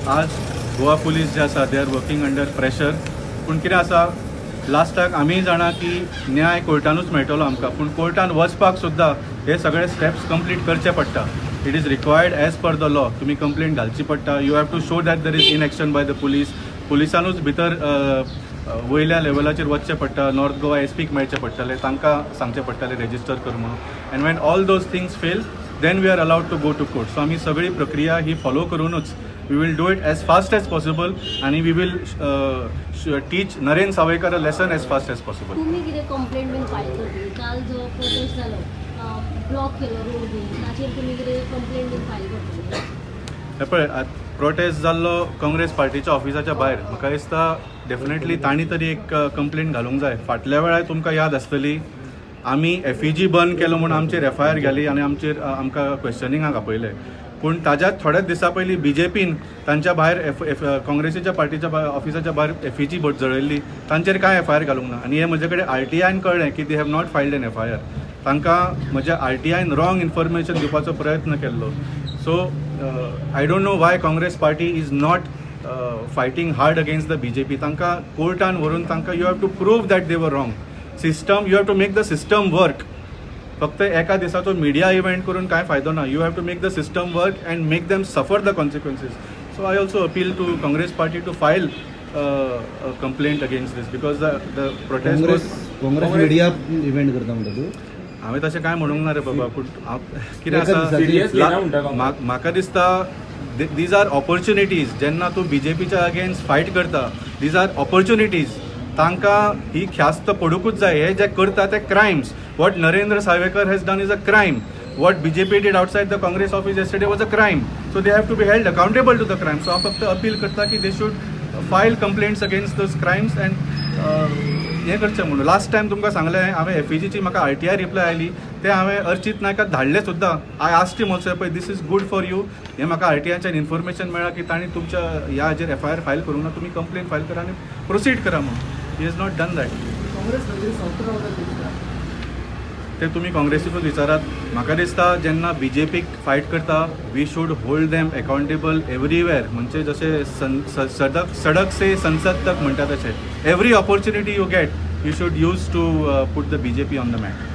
आज गोवा पुलीस जे आसा, they are working under pressure. पूण कितें आसा, लास्टाक आमी जाणा की न्याय कोर्टानूच मेळटलो आमकां, पूण कोर्टान वचपाक सुद्दां हे सगळे स्टेप्स कंप्लीट करचे पडटा. It is required as per the law. तुमी कंप्लेंट घालची पडटा. You have to show that there is inaction by the police. पुलिसानूच भितर अ, अ, वयल्या लेवलाचेर वचचें पडटा. नॉर्थ गोवा एस पीक मेळचें पडटलें, तांकां सांगचें पडटलें रेजिस्टर कर म्हणून. And when all those things fail, then we are allowed to go to court. So आमी सगळी प्रक्रिया ही फॉलो करूनच we will do it as fast as possible आनी we will teach Naren Sawaikar a lesson as fast as possible. तुम्ही कितें complaint बीन file करतली? काल जो प्रोटेस्ट जालो, ब्लॉक केलो रोड बीन, ताचेर तुम्ही कितें कंप्लेंट बीन फायल करतली? हे पळय, प्रोटेस्ट जाल्लो काँग्रेस पार्टीच्या ऑफिसाच्या भायर. म्हाका दिसता डेफिनेटली तांणी तरी एक कंप्लेंट घालूंक जाय. फाटल्या वेळार तुमकां याद आसतली, आमी एफईजी बंद केलो म्हूण आमचेर एफआयआर घाली आनी आमचेर आमकां क्वेश्चनिंगाक आपयले. पूण ताज्या थोड्याच दिसां पयलीं बीजेपीन तांच्या भायर एफ एफ काँग्रेसीच्या पार्टीच्या ऑफिसाच्या भायर एफईजी जळयल्ली. तांचेर कांय एफआयआर घालूंक ना. आनी हें म्हजे कडेन आरटीआयन कळ्ळें की they have not filed an FIR. तांकां म्हज्या आरटीआयन रॉंग इन्फॉर्मेशन दिवपाचो प्रयत्न केल्लो. So I don't know why Congress party is not fighting hard against the BJP. तांकां कोर्टान व्हरून तांकां you have to prove that they were wrong. System, you have to make the system work. फक्त एका दिसाचो media event करून कांय फायदो ना. You have to make the system work and make them suffer the consequences. So I also appeal to Congress party to file complaint against this because the protest Congress Congress media event करता म्हणटा तूं? हांवें तशें कांय म्हणूंक ना रे बाबा, पूण हांव कितें एका आसा, दिसाचेर- Serious घेना म्हणटा काँग्रेस. म्हाका दिसता these are opportunities. जेन्ना तूं बीजेपीच्या अगेन्स्ट फायट करता, these are opportunities. तांकां ही ख्यास्त पडुंकूच जाय. हे जे करता ते crimes. What Narendra Sawaikar has done is a crime. What BJP did outside the Congress office yesterday was a crime, so they have to be held accountable to the crime. So हांव फक्त appeal करता की they should file complaints against those crimes and हें करचें म्हणून. Last time तुमकां सांगलें हांवें, एफईजीची म्हाका आरटीआय रिप्लाय आयली, ते हांवें अर्चित नायकाक धाडले सुद्दां. I asked him also, पळय, this is good for you. हें म्हाका आरटीआयच्यान इन्फॉर्मेशन मेळ्ळां की तांणी तुमच्या ह्या हाजेर एफआयआर फायल करूंक ना, तुमी कंप्लेन फायल करा आनी प्रोसीड करा म्हणून. He has not done that. Congress खंय तरी सॉफ्ट रावता दिसता. ते तुमी काँग्रेसीकूच विचारात. म्हाका दिसता जेन्ना बीजेपीक फायट करता, we should hold them accountable everywhere. म्हणजे जशें सन सडक सडक से संसद तक म्हणटा तशें, every opportunity you get, you should use to put the BJP on the mat.